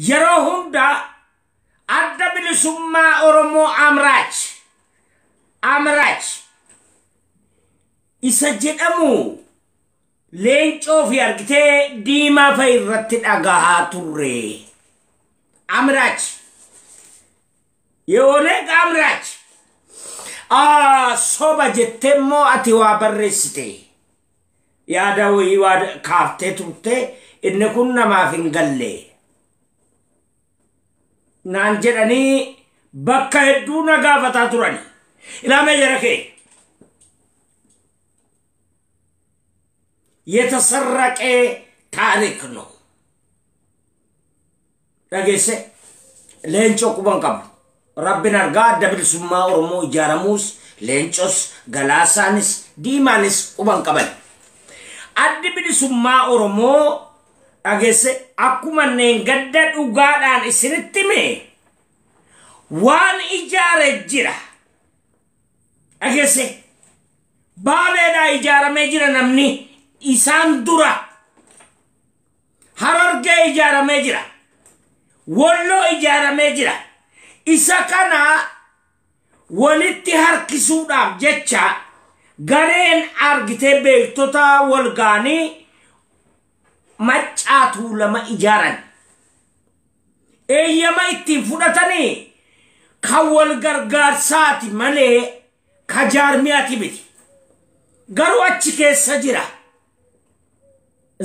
Yeroo hundaa Adda Bilisummaa Oromoo Amraach Amraach isa jedhamu Leencoo fi argitee Diimaa fa'i irratti dhagahaa turre. Amraach የኦነግ አምራች soba jettee immoo ati waa barreessite, yaada wayii waa kaaftee turte. Inni kun namaaf hin galle naan jedhanii bakka hedduu na gaafataa turani. Ilaamee jara kee, የተሰረቀ ታሪክ ነው። Dhageesse, Leencoo quban qabu. Rabbin argaa, Adda Bilisummaa Oromoo ijaaramuus Leencos Galaasaanis Diimaanis quban qaban. Addi Bilisummaa Oromoo, dhageesse, akkuma gadda dhugaadhaan isinitti hime waan ijaare jira. Dhageesse, Baaleedhaa ijaaramee jira namni isaan dura. Harargee ijaaramee jira. Walloo ijaaramee jira. Isa kana walitti harkisuudhaaf jecha gareen argitee beektota wal ga'anii Maccaa Tuulama ijaaran. Eeyyama ittiin fudhatanii kan wal gargaarsaati malee ka jaarmiyaati miti. Garuu achi keessa jira.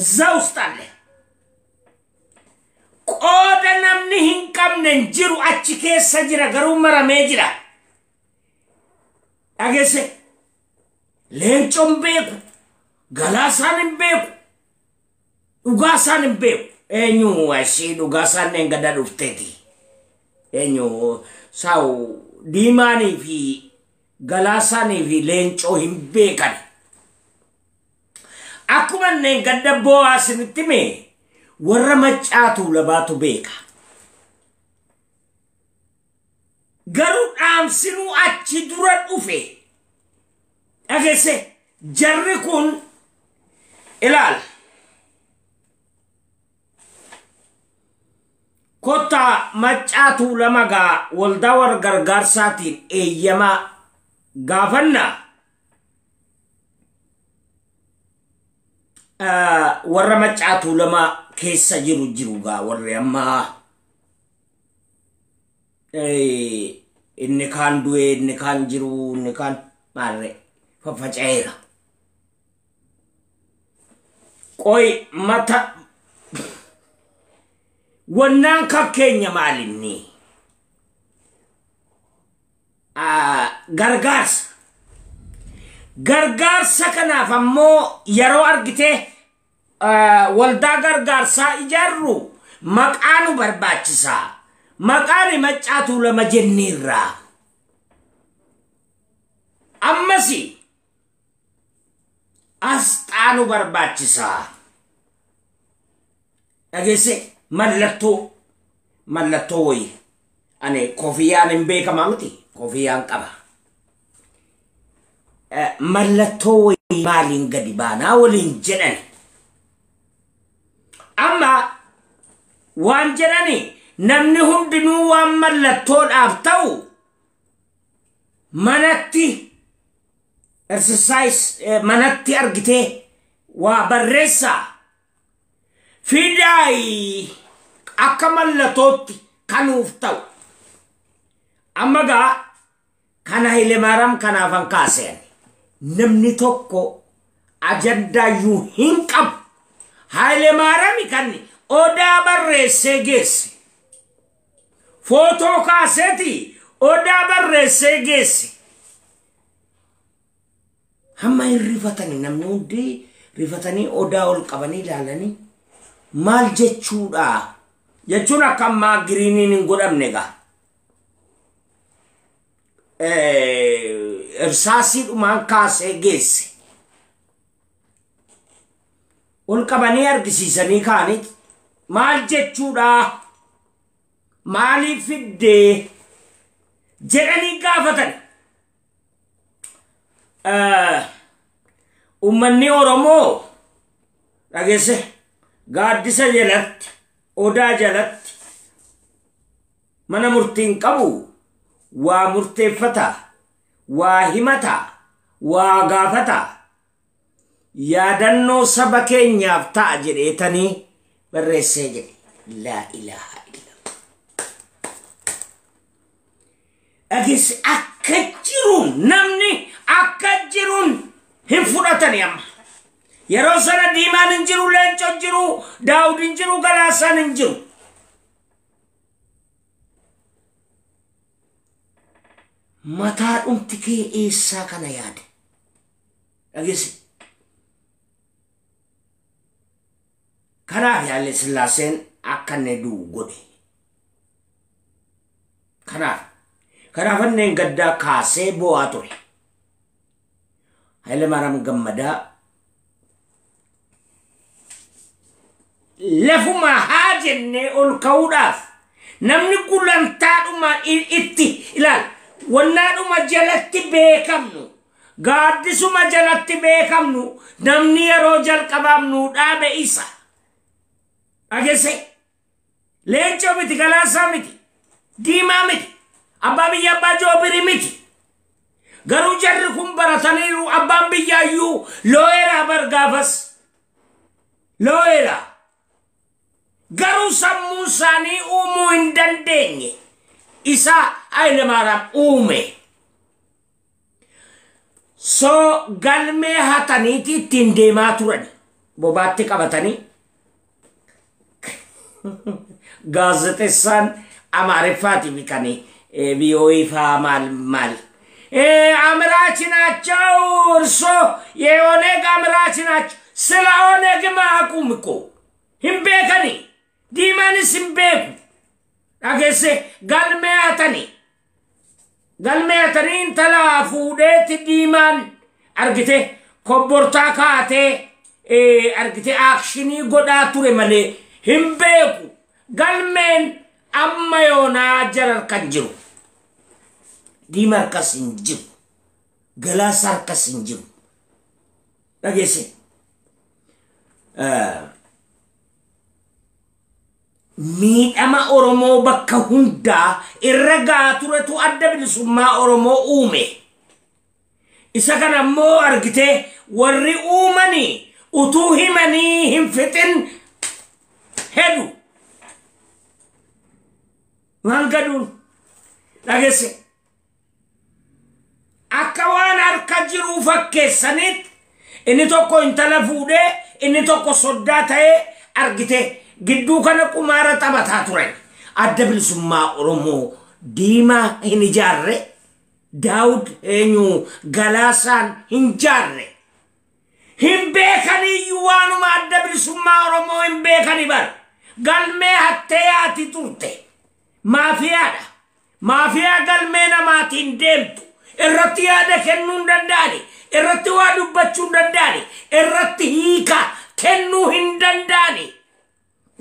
እዛ ውስጥ አለ። Qooda namni hin qabne hin jiru, achi keessa jira, garuu maramee jira. Dhageesse, Leencoon beeku, Galaasaan hin beeku, Dhugaasaan hin beeku. Eenyu ashii Dhugaasaan gada dhufteeti. Eenyu saa'u Diimaanii fi Galaasaanii fi Leencoo hin beekan. Akkuma inneen gadda boo'aa isinitti hime, warra Maccaa Tuulabaatu beeka. Garuu dhaamsinuu achi dura dhufe. Dhageesse, jarri kun ilaal. Kottaa Maccaa Tuulama gaa waldaa warra gargaarsaatiin eeyyama gaafannaa. Warra Maccaa Tuulama keessa jiru jiru gaa, warri ammaa inni kaan du'e, inni kaan jiru, inni kaan maalre faffaca'eera. Qoy, mata wannaan kakkeenya maalinni gargaarsa. Gargaarsa kanaaf ammoo yeroo argite waldaa gargaarsaa ijaarru maqaa nu barbaachisa. Maqaan Maccaa Tuulama jenniirra. Ammas asxaa nu barbaachisa. Dhageesse, mallattoo wayii. Ani kofiyyaan hin beekamaa miti, kofiyyaan qaba. Mallattoo wayii maaliin gadi baanaa waliin jedhani. Amma waan jedhani, namni hundinuu waan mallattoodhaaf ta'u manatti exercise, manatti argitee waa barreessaa fidaayi akka mallattootti kanuuf ta'u. Amma gaa kana Hayilemaariyaam kanaafan kaaseen namni tokko ajandaayyuu hin qabu. Hayilemaariyaam kan odaa barreessee geesse. Footoo kaaseeti odaa barreessee geesse. Hamma hin rifatanii, namni hundi rifatanii odaa ol qabanii ilaalanii maal jechuudha jechuun akka ammaa giriiniin hin godhamne gaa. Irsaasiidhumaan kaasee geesse. Ol qabanii argisiisanii kaanii maal jechuudha, maaliif fiddee jedhanii gaafatan. Uummanni Oromoo, dhageesse, gaaddisa jalatti, odaa jalatti Mana murtiin qabu waa murteeffata, waa himata, waa gaafata. Yaadannoo saba keenyaaf ta'a jedheetanii barreessee jedhe. Laa ilaaha illallah. Dhageessi akka jiruun namni akka jiruun hin fudhatani amma. Yeroo sana Diimaan hin jiru, Leencoo hin jiru, Daawud hin jiru, Galaasaan hin jiru. Mataa dhumti kee eessaa kana yaade? Dhageessi. Kanaaf Haile Sillaaseen akka inni du'u godhe. Kanaaf. Kanaaf inneen gaddaa kaasee bo'aa ture. Haile Maariyaam Gammadaa lafuma haa jennee ol ka'uudhaaf namni gulantaadhuma itti ilaal wannaadhuma jalatti beekamnu gaaddisuma jalatti beekamnu namni yeroo jalqabaaf nu dhaabe isa. Dhageesse Leencoo miti, Galaasaa miti, Diimaa miti, abbaa biyya abbaa Joobirii miti. Garuu jarri kun barataniiru abbaan biyyaayyuu looyeraa bar gaafas. Looyeraa. Garuu sammuu isaanii uumuu hin dandeenye. Isa Hayilemaariyaam uume. So galmee hataniiti ittiin deemaa turan. Bobaatti qabatanii. Gaazexeessaan Amaariffaati kan VOA faa maal maal. አምራች ናቸው። እርሶ የኦነግ አምራች ናቸው። ስለ ኦነግም አያውቁም እኮ hin beekani. Diimaanis hin beeku. Dhageesse galmee hatanii. Galmee hatanii intala fuudheetti diimaan argite kobbortaa kaatee argite aakshinii godhaa ture malee hin beeku. Galmeen amma yoonaa jara kan jiru. Diima harkas hin jiru. Galaasa harkas hin jiru. Dhageesse. Miidhama Oromoo bakka hundaa irra gaa turetu adda bilisummaa Oromoo uume. Isa kana immoo argitee warri uumanii utuu himanii hin fixin hedu. Waan gaduun dhageesse. Akka waan harka jiruu fakkeessanitti inni tokko intala fuudhee inni tokko soddaa ta'ee argite gidduu kana qumaara taphataa turan. Adda bilisummaa Oromoo Diimaa hin ijaarre, Daawud eenyu Galaasaan hin jaarre. Hin beekaniyyuu waanuma adda bilisummaa Oromoo hin beekani bar. Galmee hattee yaati turte. Maafiyaadha. Maafiyaa galmee namaatiin deemtu. Irratti yaada kennuu hin danda'ani. Irratti waa dubbachuu hin danda'ani. Irratti hiika kennuu hin danda'ani.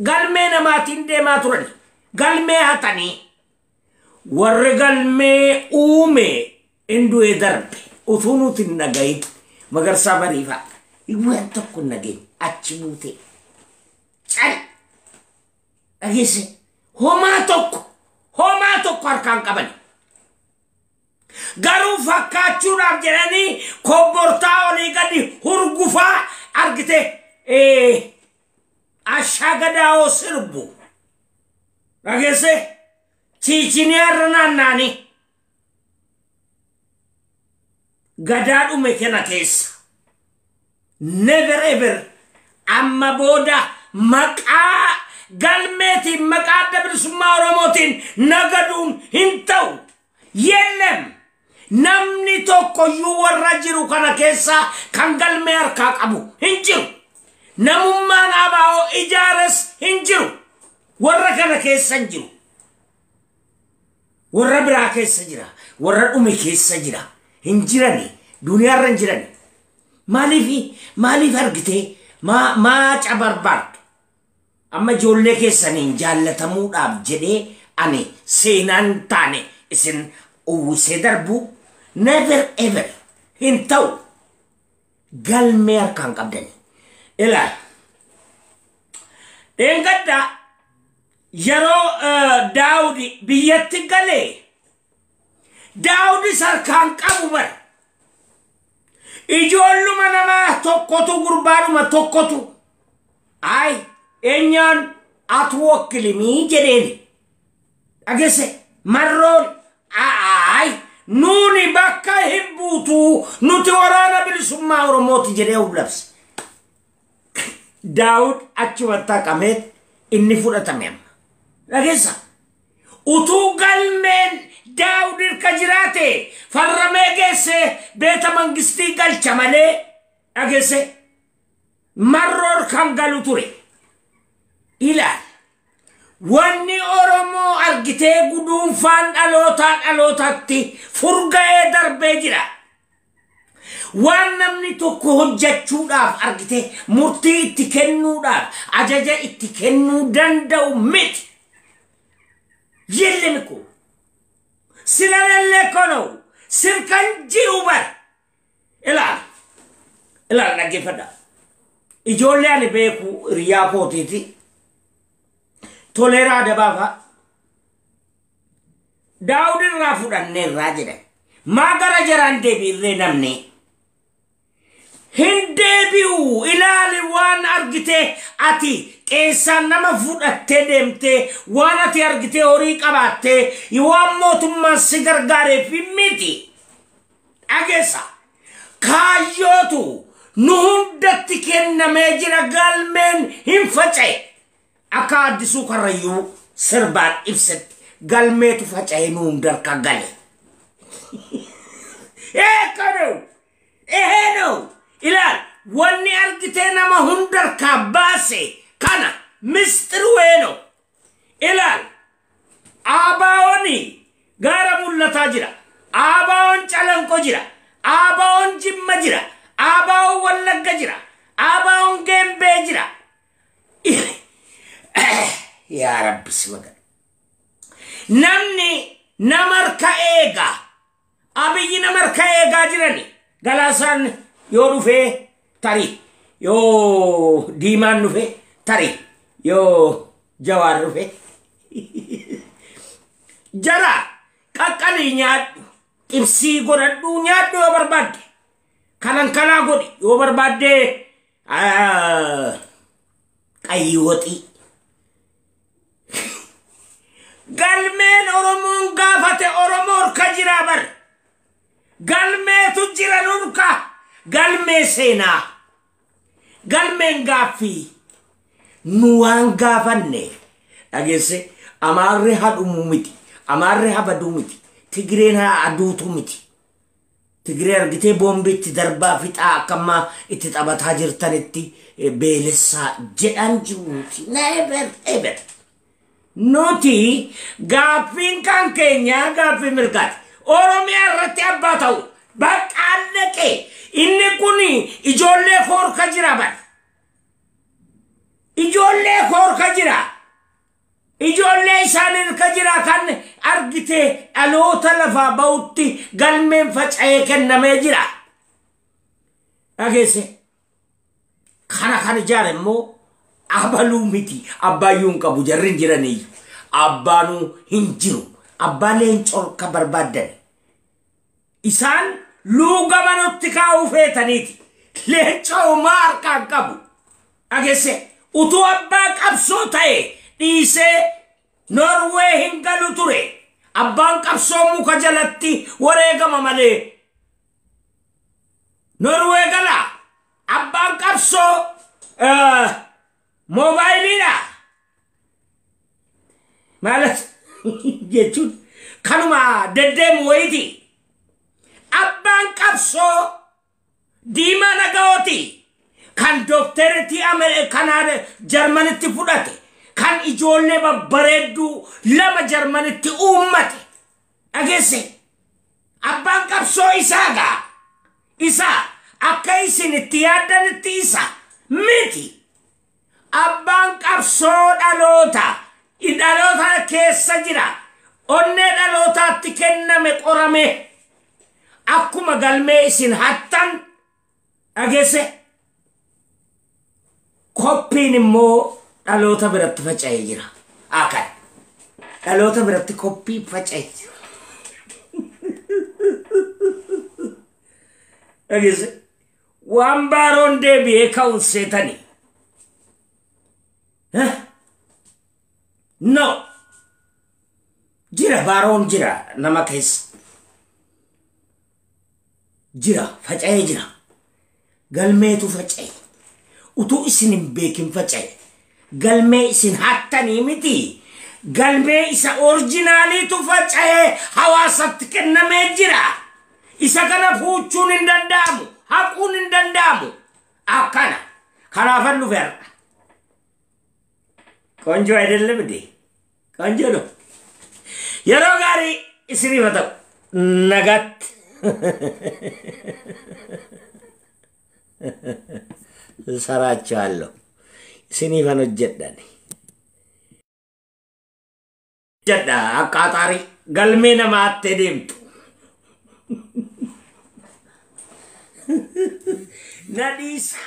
Galmee namaatiin deemaa turan. Galmee hatanii. Warri galmee uume hin du'e darbe. Utuu nuti hin dhagahin. Magarsaa Bariifaa. Waan tokko hin dhagahin. Achi buute. Cal. Dhageesse. Homaa tokko. Homaa tokko harkaan qabani. Garuu fakkaachuudhaaf jedhanii kobbortaa olii gadi hurgufaa argite ashaagadaa'oo sirbu. Dhageesse Chiichiniyaarra naannaanii gadaa dhume kana keessa. Never ever amma booda maqaa galmeetiin maqaa adda bilisummaa Oromootiin nagaduun hin ta'u. Yellem. Namni tokkoyyuu warra jiru kana keessa kan galmee harkaa qabu hin jiru. Namummaan ABO ijaares hin jiru. Warra kana keessa hin jiru. Warra biraa keessa jira. Warra dhume keessa jira. Hin jirani. Duniyaarra hin jirani. Maaliif argitee maa cabarbaartu? Amma ijoollee keessaniin jaallatamuudhaaf jedhee ani seenaan taane isin uwwisee darbu never ever hin ta'u. Galmee harkaan qabdani. Ilaal. Dheengadda yeroo Daawudi biyyatti galee Daawudi sarkaan qabu bara. Ijoolluma namaa tokkotu gurbaanuma tokkotu ay eenyaan atu wakkilimii jedheeni. Dhageesse marroon ay nuuni bakka hin buutu nuti waraana bilisummaa Oromooti jedhee of labse. Daawud achumatti haqamee inni fudhatame amma. Dhageessa utuu galmeen Daawud irka jiraate farramee geesse beeta mangistii galcha malee dhageesse marroor kan galu ture. Ilaal wanni Oromoo argitee guduunfaan dhalootaa dhalootatti furga'ee darbee jira. Waan namni tokko hojjechuudhaaf argitee murtii itti kennuudhaaf ajaja itti kennuu danda'u miti. Yellemi ko silalelle kono sirkan jiru bar. Ilaal ilaal dhaggeeffadha. Ijoollee ani beeku hiriyaa kootiiti. Toleeraa Dabaafa Daawud irraa fudhanneerraa jedhan. Maa gara jaraan deebiirree namni hin deebi'u. Ilaali waan argite ati qeessaan nama fudhattee deemtee waan ati argitee horii qabaattee waan mootummaan si gargaareef miti. Dhageessa kaayyootu nu hundatti kennamee jira galmeen hin faca'e. Akka Addisuu Karrayyuu sirbaan ibsetti galmeetu faca'e nu hundarka gale. Eekkanuu eheenuu ilaal wanni argitee nama hundarkaa baase kana misxiruweeno. Ilaal Aabaa'ooni gaara mul'ataa jira. Aabaa'oon Calanqo jira. Aabaa'oon Jimma jira. Aabaa'oon Wallagga jira. Aabaa'oon Geembee jira. Yaa Rabbi si magan. Namni nama harka eegaa. Abiyyi nama harka eegaa jirani. Galaasaan yoo dhufee tarii yoo Diimaan dhufee tarii yoo Jawaar dhufee. Jara qaqqalii nyaadhu xibsii godhadhu nyaadhu yoo barbaadde kanan kanaa godhi yoo barbaadde qayyii waxii. Galmeen Oromoon gaafate Oromoo harka jira bar. Galmeetu jira nurka. Galmee seenaa. Galmeen gaaffii. Nu waan gaafanne. Dhageesse Amaarri haa dhumuu miti. Amaarri haa baduu miti. Tigireen haa aduutu miti. Tigiree argitee boombii itti darbaa fixaa akka ammaa itti taphataa jirtanitti beelessaa jedhan jiruuti. Never ever. Nuti gaaffiin kan keenya gaaffii mirgaati. Oromiyaa irratti abbaa ta'u bakka dhaqee inni kun ijoollee koorka jira bar. Ijoollee koorka jira. Ijoollee isaan irka jira kan argite dhaloota lafaa ba'utti galmeen faca'ee kennamee jira. Dhageesse kana kan ijaare immoo abaluu miti. Abbaayyuu hin qabu jarri hin jiraniyyuu. Abbaanuu hin jiru. Abbaa leencoo akka barbaaddan. Isaan luugama nutti kaa'uu feetaniiti. Leencoo homaa harkaan qabu. Dhageesse utuu abbaa qabsoo ta'e dhiisee Norwee hin galu ture. Abbaan qabsoo muka jalatti wareegama malee. Norwee gala. Abbaan qabsoo moobaayiliidha. Maalas jechuun kanuma deddeemu wayiiti. Abbaan qabsoo Diimaa Nagaooti. Kan dookteretii kanaa Jarmanitti fudhate. Kan ijoollee babbareedduu lama Jarmanitti uummate. Dhageesse. Abbaan qabsoo isaa gaa. Isaa akka isin itti yaaddanitti isa miti. Abbaan qabsoo dhaloota. Dhaloota keessa jira. Onnee dhalootaatti kenname qorame. Akkuma galmee isin hattan dhageesse. Koppiin immoo dhaloota biratti faca'ee jira. Akkan. Dhaloota biratti koppii faca'e. Dhageesse, waan Baaroon deebi'ee ka'uun seetanii. No. Jira, Baaroon jira nama keessa. Jira, faca'ee jira. Galmeetu faca'e. Utuu isin hin beekin faca'e. Galmee isin hattanii miti. Galmee isa orjinaaliitu faca'ee hawaasatti kennamee jira. Isa kana fuuchuun hin danda'amu. Haquun hin danda'amu. Akkana. Kanaafan dhufe har'a. ቆንጆ አይደለም እንዴ? ቆንጆ ነው። Yeroo gaarii isiniif haa ta'u. Nagaatti. Saraachaaለሁ. Isiniifan hojjedhan. Jedha akkaataarii galmee namaatti deemtu. Na dhiisa.